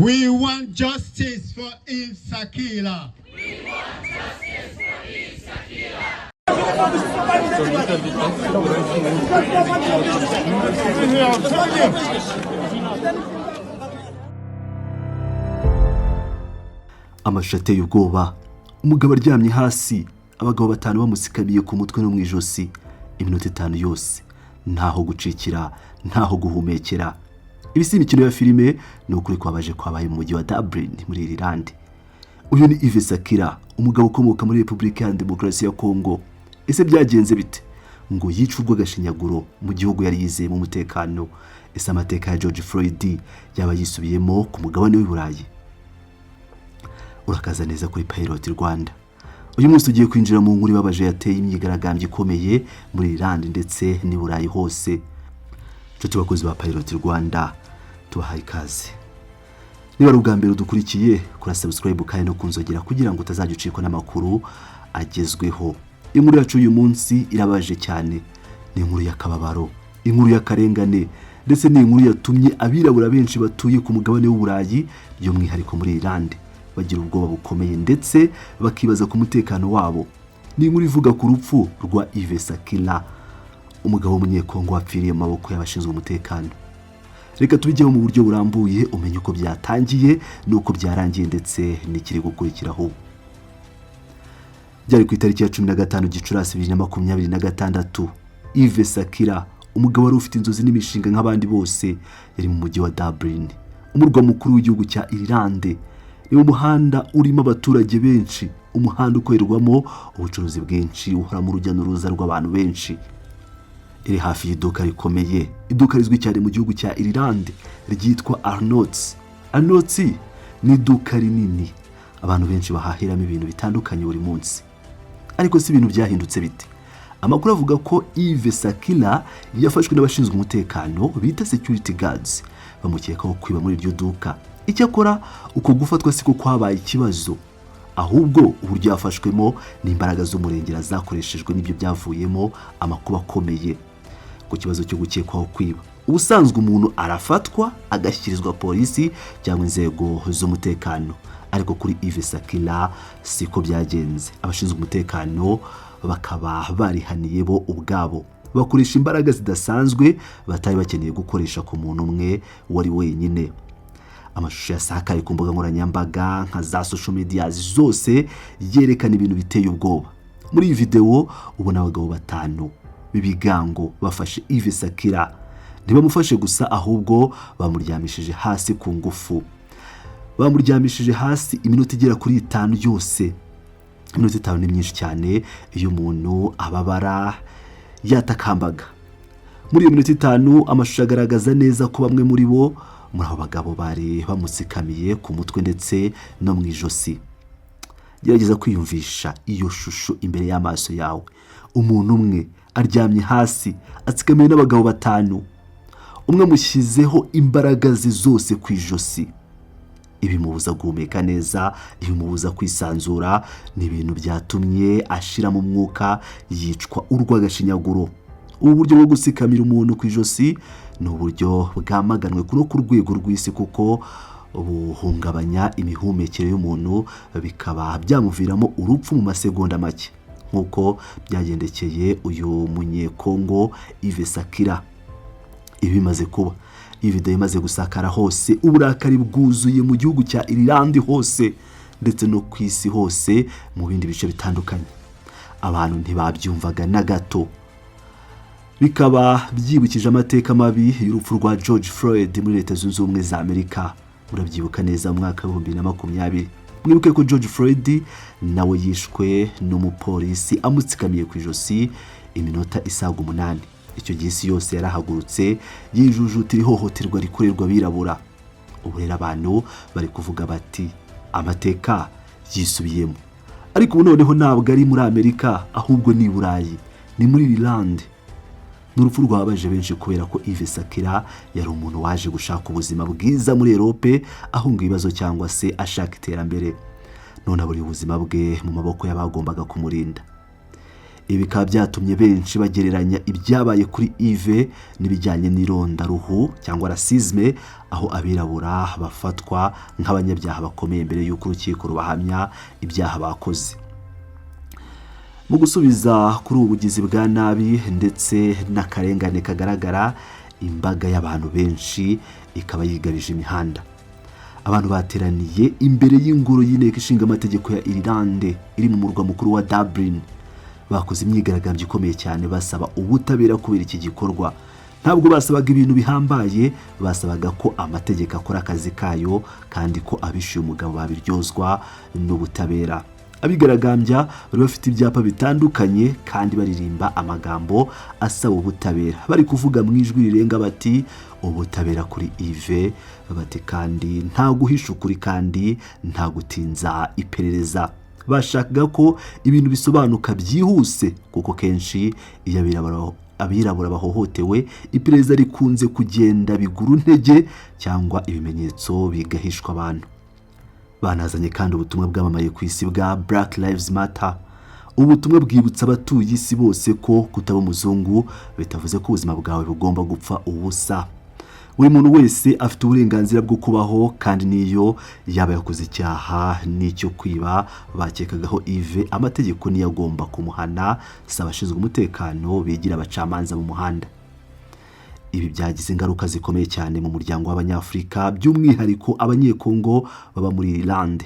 We want justice for Yves Sakila. Amashusho ateye ubwoba: umugabo aryamye hasi, abagabo batanu bamusikamiye ku mutwe no mu ijosi iminota 5 yose, ntaho gucikira, ntaho guhumekera. Ibi si imikino ya filime, ni ukuri kwabaje kwabaye mu mujyi wa Dublin muri Ireland. Uyu ni Yves Sakila, umugabo ukomoka muri Repubulika ya Demokarasi ya Kongo. Ese byagenze bite ngo yice urw'agashinyaguro mu gihugu yari yizeyemo umutekano? Ese amateka ya George Floyd yaba yisubiyemo ku mugabane w'i Burayi? Urakaza neza kuri Pilot Rwanda. Uyu munsi tugiye kwinjira mu nkuru ibabaje yateye imyigaragambyo ikomeye muri Ireland ndetse n'i Burayi hose. Inshuti bakozi ba Pilot Rwanda, tubahaye ikaze. Niba ari ubwa mbere udukurikiye, kora subscribe kandi no kunzogera kugira ngo utazajya ucikwa n'amakuru agezweho. Inkuru yacu uyu munsi irabaje cyane. Ni inkuru y'akababaro, inkuru y'akarengane, ndetse ni inkuru yatumye abirabura benshi batuye ku mugabane w'Uburayi, by'umwihariko muri Ireland, bagira ubwoba bukomeye ndetse bakibaza ku mutekano wabo. Ni inkuru ivuga ku rupfu rwa Yves Sakila, umugabo w'Umunyekongo wapfiriye mu maboko y'abashinzwe umutekano. Reka tubijyeho mu buryo burambuye, umenye uko byatangiye n'uko byarangiye ndetse n'ikiri gukurikiraho. Byari ku itariki ya 15 Gicurasi 2026. Yves Sakila, umugabo wari ufite inzozi n'imishinga nk'abandi bose, yari mu mujyi wa Dublin, umurwa mukuru w'igihugu cya Ireland. Ni mu muhanda urimo abaturage benshi, umuhanda ukorerwamo ubucuruzi bwinshi, uhoramo urujya n'uruza rw'abantu benshi. Iri hafi y'iduka rikomeye, iduka rizwi cyane mu gihugu cya Ireland ryitwa Arnotts. Arnotts ni iduka rinini abantu benshi bahahiramo ibintu bitandukanye buri munsi. Ariko si ibintu byahindutse bite? Amakuru avuga ko Yves Sakila yafashwe n'abashinzwe umutekano bita security guards, bamukekaho kwiba muri iryo duka. Icyakora uko gufatwa siko kwabaye ikibazo, ahubwo uburyo yafashwemo n'imbaraga z'umurengera zakoreshejwe n'ibyo byavuyemo amakuba akomeye. Ku kibazo cyo gukekwaho kwiba, ubusanzwe umuntu arafatwa agashyikirizwa polisi cyangwa inzego z'umutekano, ariko kuri Yves Sakila siko byagenze. Abashinzwe umutekano bakaba barihaniye bo ubwabo, bakoresha imbaraga zidasanzwe batari bakeneye gukoresha ku muntu umwe wari wenyine. Amashusho yasakaye ku mbuga nkoranyambaga nka za social media zose yerekana ibintu biteye ubwoba. Muri iyi videwo ubona abagabo batanu b'ibigango bafashe Yves Sakila. Ntibamufashe gusa, ahubwo bamuryamishije hasi ku ngufu. Bamuryamishije hasi iminota igera kuri 5 yose. Iminota 5 ni myinshi cyane iyo umuntu ababara yatakambaga. Muri iyo minota 5, amashusho agaragaza neza ko bamwe muri bo, muri abo bagabo, bari bamutsikamiye ku mutwe ndetse no mu ijosi. Gerageza kwiyumvisha iyo shusho imbere y'amaso yawe: umuntu umwe aryamye hasi atsikamiwe n'abagabo batanu, umwe amushyizeho imbaraga ze zose ku ijosi. Ibimubuza guhumeka neza, ibimubuza kwisanzura. Ni ibintu byatumye ashiramo umwuka, yicwa urw'agashinyaguro. Ubu buryo bwo gutsikamira umuntu ku ijosi ni uburyo bwamaganwe no ku rwego rw'isi, kuko buhungabanya imihumekere y'umuntu, bikaba byamuviramo urupfu mu masegonda make, nk'uko byagendekeye uyu Munyekongo Yves Sakila. Ibi bimaze kuba, iyi video imaze gusakara hose, uburakari bwuzuye mu gihugu cya Ireland hose ndetse no ku isi hose mu bindi bice bitandukanye. Abantu ntibabyumvaga na gato. Bikaba byibukije amateka mabi y'urupfu rwa George Floyd muri Leta Zunze Ubumwe za Amerika. Murabyibuka neza mu mwaka wa 2020. Mwibuke ko George Floyd nawe yishwe n'umupolisi amutsikamiye ku ijosi iminota isaga 8. Icyo gihe isi yose yarahagurutse, yijujutira ihohoterwa rikorerwa abirabura. Ubu rero abantu bari kuvuga bati: "Amateka yisubiyemo." Ariko ubu noneho ntabwo ari muri Amerika, ahubwo ni i Burayi, ni muri Ireland. Ni urupfu rwababaje benshi kubera ko Yves Sakila yari umuntu waje gushaka ubuzima bwiza muri Europe, ahunga ibibazo cyangwa se ashaka iterambere, none aburiye ubuzima bwe mu maboko y'abagombaga kumurinda. Ibi bikaba byatumye benshi bagereranya ibyabaye kuri Yves n'ibijyanye n'irondaruhu cyangwa racisme, aho abirabura bafatwa nk'abanyabyaha bakomeye mbere y'uko urukiko rubahamya ibyaha bakoze. Mu gusubiza kuri ubu bugizi bwa nabi ndetse n'akarengane kagaragara, imbaga y'abantu benshi ikaba yigabije imihanda. Abantu bateraniye imbere y'ingoro y'Inteko Ishinga Amategeko ya Irilande iri mu murwa mukuru wa Dublin, bakoze imyigaragambyo ikomeye cyane basaba ubutabera kubera iki gikorwa. Ntabwo basabaga ibintu bihambaye, basabaga ko amategeko akora akazi kayo kandi ko abishyuye umugabo babiryozwa n'ubutabera. Abigaragambya bari bafite ibyapa bitandukanye kandi baririmba amagambo asaba ubutabera, bari kuvuga mu ijwi rirenga bati: "Ubutabera kuri Yves", bati kandi: "Nta guhisha ukuri kandi nta gutinza iperereza". Bashakaga ko ibintu bisobanuka byihuse, kuko kenshi iyo abirabura bahohotewe, iperereza rikunze kugenda biguru ntege cyangwa ibimenyetso bigahishwa abantu. Banazanye kandi ubutumwa bwamamaye ku isi bwa Black Lives Matter. Ubu butumwa bwibutsa abatuye isi bose ko kutaba umuzungu bitavuze ko ubuzima bwawe bugomba gupfa ubusa. Buri muntu wese afite uburenganzira bwo kubaho, kandi n'iyo yaba yakoze icyaha n'icyo kwiba bakekagaho Yves, amategeko niyo agomba kumuhana, si abashinzwe umutekano bigira abacamanza mu muhanda. Ibi byagize ingaruka zikomeye cyane mu muryango w'Abanyafurika, by'umwihariko Abanyekongo baba muri Irilande.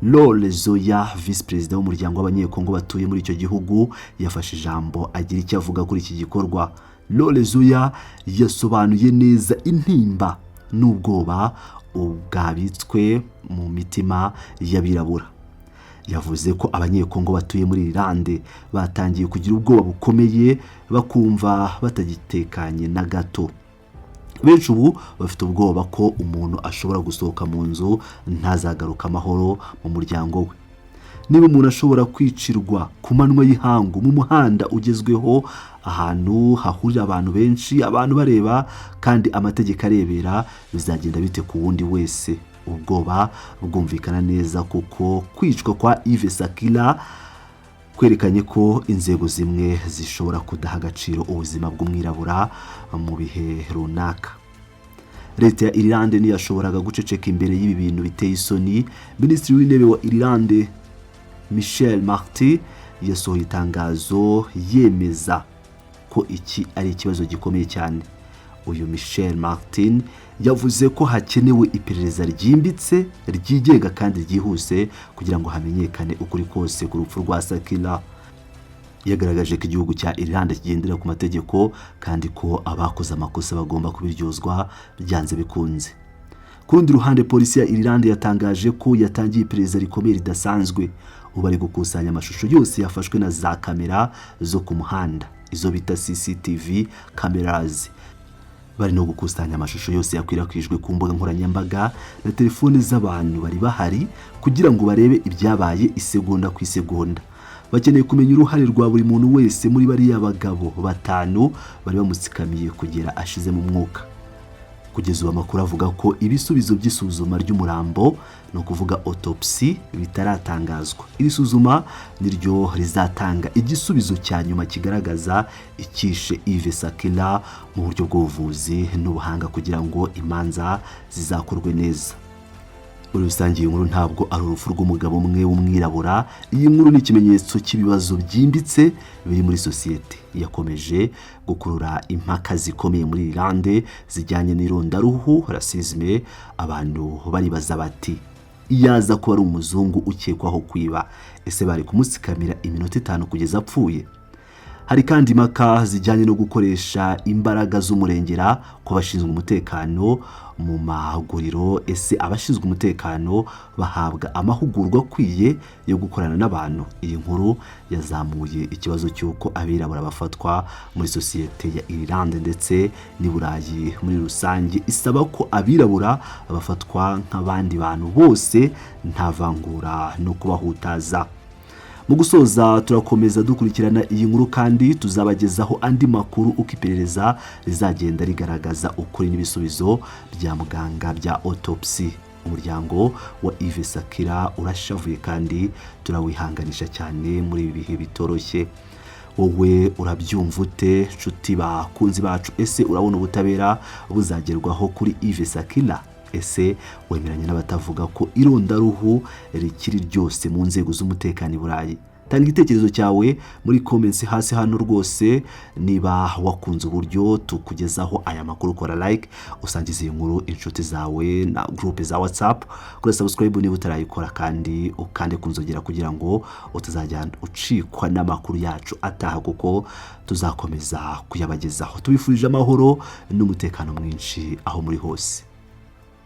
Lole Zoya, visi perezida w'umuryango w'Abanyekongo batuye muri icyo gihugu, yafashe ijambo agira icyo avuga kuri iki gikorwa. Lole Zoya yasobanuye neza intimba n'ubwoba bwabitswe mu mitima y'abirabura. Yavuze ko Abanyekongo batuye muri Irilande batangiye kugira ubwoba bukomeye, bakumva batagitekanye na gato. Benshi ubu bafite ubwoba ko umuntu ashobora gusohoka mu nzu ntazagaruke amahoro mu muryango we. Niba umuntu ashobora kwicirwa ku manywa y'ihangu mu muhanda ugezweho, ahantu hahurira abantu benshi, abantu bareba kandi amategeko arebera, bizagenda bite ku wundi wese? Ubwoba bwumvikana neza, kuko kwicwa kwa Yves Sakila kwerekanye ko inzego zimwe zishobora kudaha agaciro ubuzima bw'umwirabura mu bihe runaka. Leta ya Irilande ntiyashoboraga guceceka imbere y'ibi bintu biteye isoni. Minisitiri w'Intebe wa Irilande, Michel Martin, yasohoye itangazo yemeza ko iki ari ikibazo gikomeye cyane. Uyu Michel Martin yavuze ko hakenewe iperereza ryimbitse, ryigenga kandi ryihuse kugira ngo hamenyekane ukuri kose ku rupfu rwa Sakila. Yagaragaje ko igihugu cya Irilande kigendera ku mategeko kandi ko abakoze amakosa bagomba kubiryozwa byanze bikunze. Ku rundi ruhande, polisi ya Irilande yatangaje ko yatangiye iperereza rikomeye ridasanzwe. Ubu bari gukusanya amashusho yose yafashwe na za kamera zo ku muhanda, izo bita CCTV cameras. Bari no gukusanya amashusho yose yakwirakwijwe ku mbuga nkoranyambaga na telefoni z'abantu bari bahari, kugira ngo barebe ibyabaye isegonda ku isegonda. Bakeneye kumenya uruhare rwa buri muntu wese muri bariya bagabo batanu bari bamutsikamiye kugera ashize mu mwuka. Kugeza ubu amakuru avuga ko ibisubizo by'isuzuma ry'umurambo, ni ukuvuga autopsy, bitaratangazwa. Iri suzuma niryo rizatanga igisubizo cya nyuma kigaragaza icyishe Yves Sakila mu buryo bw'ubuvuzi n'ubuhanga, kugira ngo imanza zizakorwe neza. Muri rusange, iyi nkuru ntabwo ari urupfu rw'umugabo umwe w'umwirabura. Iyi nkuru ni ikimenyetso cy'ibibazo byimbitse biri muri sosiyete. Yakomeje gukurura impaka zikomeye muri Irlande zijyanye n'irondaruhu, racisme. Abantu baribaza bati: "Iyo aza kuba ari umuzungu ukekwaho kwiba, ese bari kumutsikamira iminota 5 kugeza apfuye?" Hari kandi impaka zijyanye no gukoresha imbaraga z'umurengera ku bashinzwe umutekano mu maguriro. Ese abashinzwe umutekano bahabwa amahugurwa akwiye yo gukorana n'abantu? Iyi nkuru yazamuye ikibazo cy'uko abirabura bafatwa muri sosiyete ya Irilande ndetse n'i Burayi muri rusange, isaba ko abirabura bafatwa nk'abandi bantu bose, nta vangura no kubahutaza. Mu gusoza, turakomeza dukurikirana iyi nkuru kandi tuzabagezaho andi makuru uko iperereza rizagenda rigaragaza ukuri n'ibisubizo bya muganga bya autopsy. Umuryango wa Yves Sakira urashavuye kandi turawihanganisha cyane muri ibi bihe bitoroshye. Wowe Wowe urabyumva ute, nshuti bakunzi bacu? Ese urabona ubutabera buzagerwaho kuri Yves Sakila? Ese wemeranya n'abatavuga ko irondaruhu rikiri ryose mu nzego z'umutekano i Burayi? Tanga igitekerezo cyawe muri comments hasi hano rwose. Niba wakunze uburyo tukugezaho aya makuru, kora like, usangize iyi nkuru inshuti zawe na groupe za WhatsApp, kora subscribe niba utarayikora, kandi ukande ku nzogera kugira ngo utazajya ucikwa n'amakuru yacu ataha, kuko tuzakomeza kuyabagezaho. Tubifurije amahoro n'umutekano mwinshi aho muri hose.